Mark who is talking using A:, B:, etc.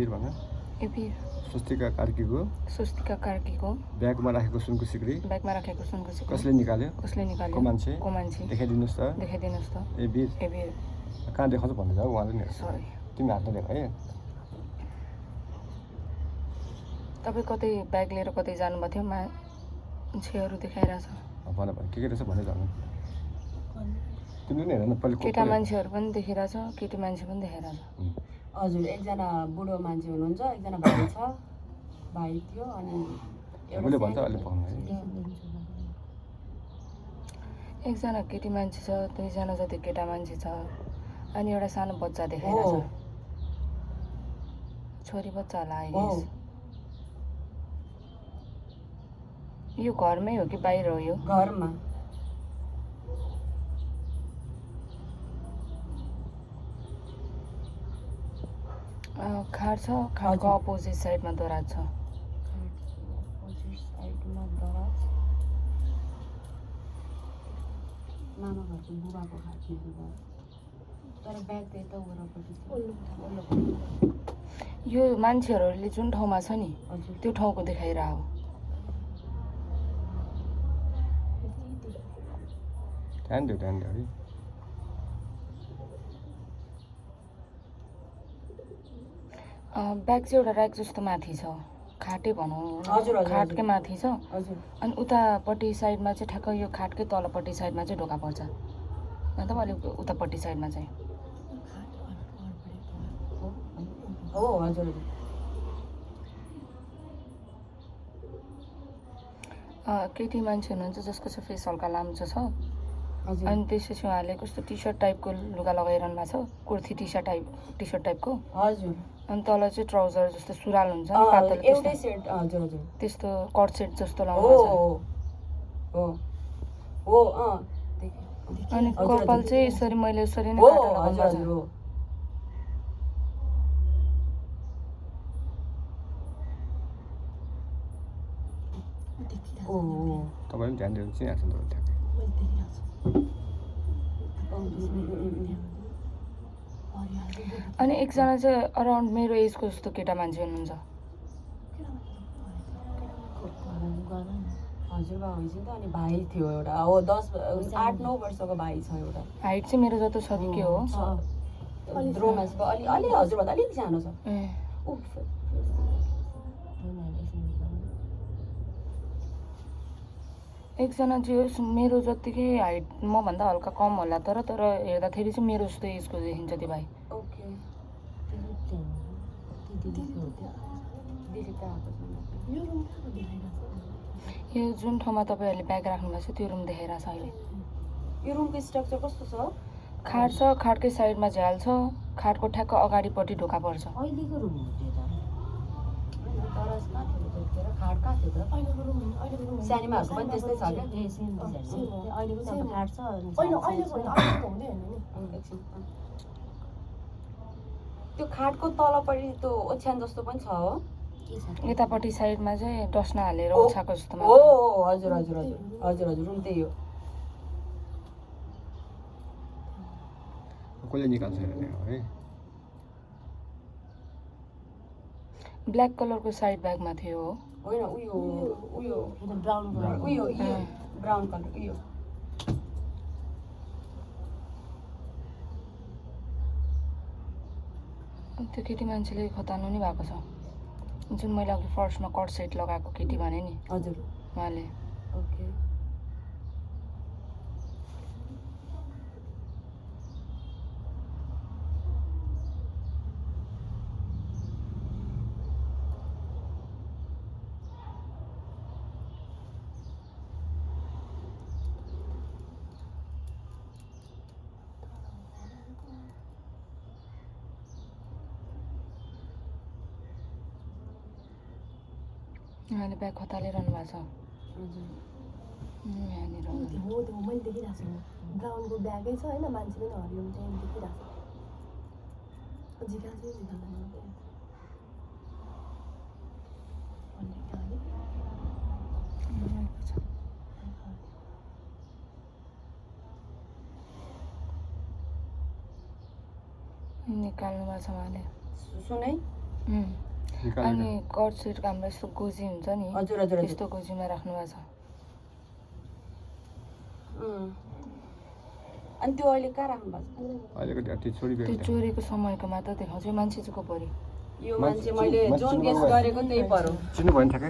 A: एबिर भन
B: एबिर
A: स्वस्तिका कार्कीको ब्यागमा राखेको सुनको सिक्री कसले निकाल्यो को मान्छे देखाइदिनुस् त एबिर कहाँ देखाउँछ भन्दै जाऊ उहाँले नि
B: सरी
A: तिमी हातमा देख है
B: तपाईँ कतै ब्याग लिएर कतै जानुभएको थियो मान्छेहरू देखाइरहेछ
A: भन के रहेछ भन्दै जानु तिमीले नि हेर न पहिले
B: केटा मान्छेहरू पनि देखिरहेछ केटी मान्छे पनि देखिरहेछ
C: हजुर एकजना बुढो मान्छे हुनुहुन्छ एकजना भाइ छ भाइ थियो अनि
A: उसले भन्छ अलि भन्नु है
B: एकजना केटी मान्छे छ दुईजना जति केटा मान्छे छ अनि एउटा सानो बच्चा देखाइरहेछ छोरी बच्चा होला आई गेस यो घरमै हो कि बाहिर हो यो
C: घरमा
B: खाट छ खाटको अपोजिट साइडमा दराज छ
C: मामा घरको बुबाको खाट तर ब्याग त यता वरपट्टि
B: यो मान्छेहरूले जुन ठाउँमा छ नि त्यो ठाउँको देखाइरह हो
A: ध्यान दियो है
B: ब्याग चाहिँ एउटा ऱ्याक जस्तो माथि छ खाटै भनौँ खाटकै माथि छ अनि उतापट्टि साइडमा चाहिँ ठ्याक्क यो खाटकै तलपट्टि साइडमा चाहिँ ढोका पर्छ अन्त अलिक उतापट्टि साइडमा चाहिँ
C: हो हजुर
B: केटी मान्छे हुनुहुन्छ जसको चाहिँ फेस हल्का लाम्चो छ अनि त्यसपछि उहाँले कस्तो टी सर्ट टाइपको लुगा लगाइरहनु भएको छ कुर्ती टी सर्ट टाइपको
C: हजुर
B: अनि तल चाहिँ ट्राउजर जस्तो सुरुवाल हुन्छ नि पातलो
C: एउटै सेट हजुर हजुर
B: त्यस्तो कट सेट जस्तो लगाउनु
C: हो
B: अनि कपाल चाहिँ यसरी मैले यसरी नै काटेर लगाउँछु
A: तपाईले ध्यान दिनु चाहिँ आछ तपाईले
B: अनि एकजना चाहिँ अराउन्ड मेरो एजको जस्तो केटा मान्छे हुनुहुन्छ
C: हजुरबा हुन्छ नि त अनि भाइ थियो एउटा हो 8-9 वर्षको भाइ छ एउटा
B: हाइट चाहिँ मेरो जस्तो छ कि के हो
C: रोमान्सको अलि हजुरबा अलिक सानो छ
B: एकजना चाहिँ मेरो जतिकै हाइट मभन्दा हल्का कम होला तर हेर्दाखेरि चाहिँ मेरो जस्तो एजको देखिन्छ त्यो भाइ यो जुन ठाउँमा तपाईँहरूले ब्याग राख्नुभएको छ त्यो रुम देखाइरहेको छ अहिले
C: यो रुमको स्ट्रक्चर कस्तो छ
B: खाट छ खाटकै साइडमा झ्याल छ खाटको ठ्याक्क अगाडिपट्टि ढोका पर्छ
C: अहिलेको रुम हो त्यो त खाट कहाँ थियो त अहिलेको रुम सानीमाहरूको पनि त्यस्तै छ त्यो खाटको तलपट्टि त्यो ओछ्यान जस्तो पनि छ हो
B: यतापट्टि साइडमा चाहिँ डस्ना हालेर ओछ्याएको जस्तो
C: हो हजुर रुम त्यही हो
A: कसले निकाल्छ है
B: ब्ल्याक कलरको साइड ब्यागमा थियो हो
C: होइन उयो ब्राउन कलर उयो
B: त्यो केटी मान्छेले खताल्नु नि भएको छ जुन मैले अघि फर्स्टमा कट सेट लगाएको केटी भने नि
C: हजुर
B: उहाँले
C: ओके
B: उहाँले ब्याग खतालिरहनु भएको छ यहाँनिर
D: हो त्यो मैले देखिरहेको छु ब्राउनको ब्यागै छ होइन मान्छे पनि हरियो त्यहाँ देखिरहेको छ झिका चाहिँ
B: निकाल्नु भएको छ उहाँले
C: सुनै
B: अनि कट सेटको हाम्रो यस्तो गोजी हुन्छ नि
C: हजुर हजुर
B: त्यस्तो गोजीमा राख्नु भएको छ
C: अनि त्यो अहिले कहाँ राख्नु भएको
A: अहिलेको त्यो छोरी
B: त्यो चोरेको समयको मात्र देखाउँछ यो मान्छे चाहिँ को पऱ्यो
C: यो मान्छे मैले जोन गेस गरेको त्यही पर्यो
A: चिन्नु भएन ठ्याक्कै